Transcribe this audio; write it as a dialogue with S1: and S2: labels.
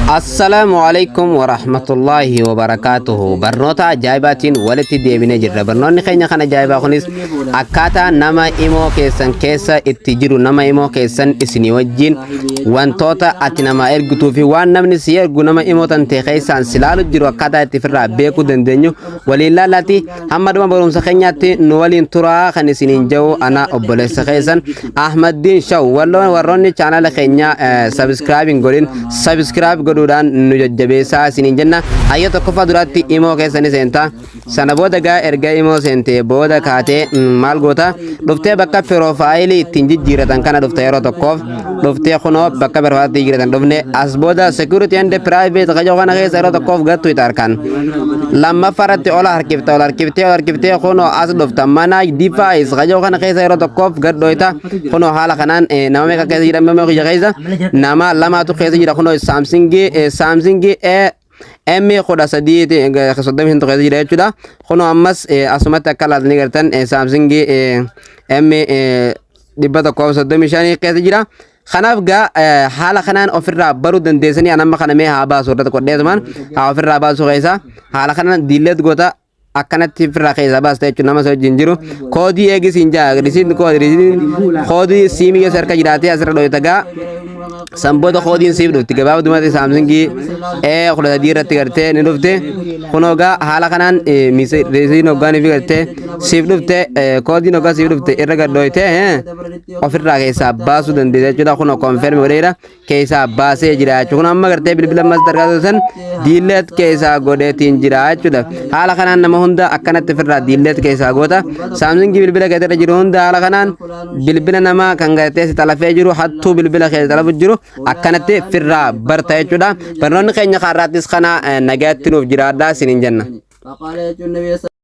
S1: Assalaamu alaikum warahmatullaahi wabarakaatuhu. Barnoota ajaa'ibaatiin walitti deebinee jirra. Barnoonni keenya kan ajaa'ibaa kunis akkaataa nama imoo keessan keessa itti jiru, nama imoo keessan isinii wajjin wantoota ati namaa ergituu fi waan namni si ergu nama imoo tantee keessaan si laalu jiru akkaataa itti ofirraa beekuu dandeenyu waliin laallati. Hamma dhuma barumsa keenyaatti nu waliin turaa kan isiniin jedhu ana obboleessa keessan Ahmaddiin Shaw. Walloon warroonni chaanala keenya sabiskiraayib hin godhin sabiskiraayib godhuudhaan nu jajjabeessaa isiniin jenna. Hayya, tokkoffaa duraatti imoo keessa ni seenta. Sana booda gaa erga imoo seentee booda kaatee maal goota? Dhuftee bakka piroofaayilii ittiin jijjiiratan kana dhufta. Yeroo tokkoof dhuftee kunoo bakka piroofaayilii jijjiiratan dhufne. As booda security and private kajoo kana keessa yeroo tokkoof gattu itti harkaan lammaffaa irratti ola harkifta. Ol harkiftee, ol harkiftee kunoo as dhufta. Manage device kajoo kana keessa yeroo tokkoof gad dhoyta. Kunoo haala kanaan nama meeqa keessa jira? Nama meeqa keessa? Nama lamaatu keessa jira. Kunoo Samsungii A M 13 35 keessa jira jechuudha. Kunoo ammas asumatti akka laaltanii gartan Samsungii M 135 keessa jira. Kanaaf gaa haala kanaan ofirraa baruu dandeessanii. An amma kana mee haa baasu irratti qodheetumaan haa ofirraa baasu keessa haala kanaan delete goota, akkanatti ofirraa keessaa baasta jechuudha. Nama isa wajjin jiru koodii eegisiin jaa, receive koodii, receive koodii siimii keessa harka jiraatee asirra dhoyta. Gaa san booda koodiin siif dhufti. Gabaabumatti Samsungii A 13 irratti gartee ni dhufte. Kunoo gaa haala kanaan receiveiin hoggaanii fi gartee siif dhufte, koodiin hoggaa siif dhufte irra gad dhoyte ofirraa keessaa baasuu dandeessa jechuudha. Kunoo confirm godheera, keessaa baasee jira jechuudha. Kun amma gartee bilbila ammas argaa san delete keessaa godheetiin jira jechuudha. Haala kanaan nama hunda akkanatti ofirraa delete keessaa goota. Samsungii bilbila keessa jiru hunda haala kanaan bilbila namaa kan gartee si xalafee jiru, hattuu bilbila keessa xalafu jiru akkanatti ofirraa barta jechuudha. Barnoonni keenya kaarraattis kana, nagaatti nuuf jiraadhaa isiniin jenna.
S2: فقال يا النبي.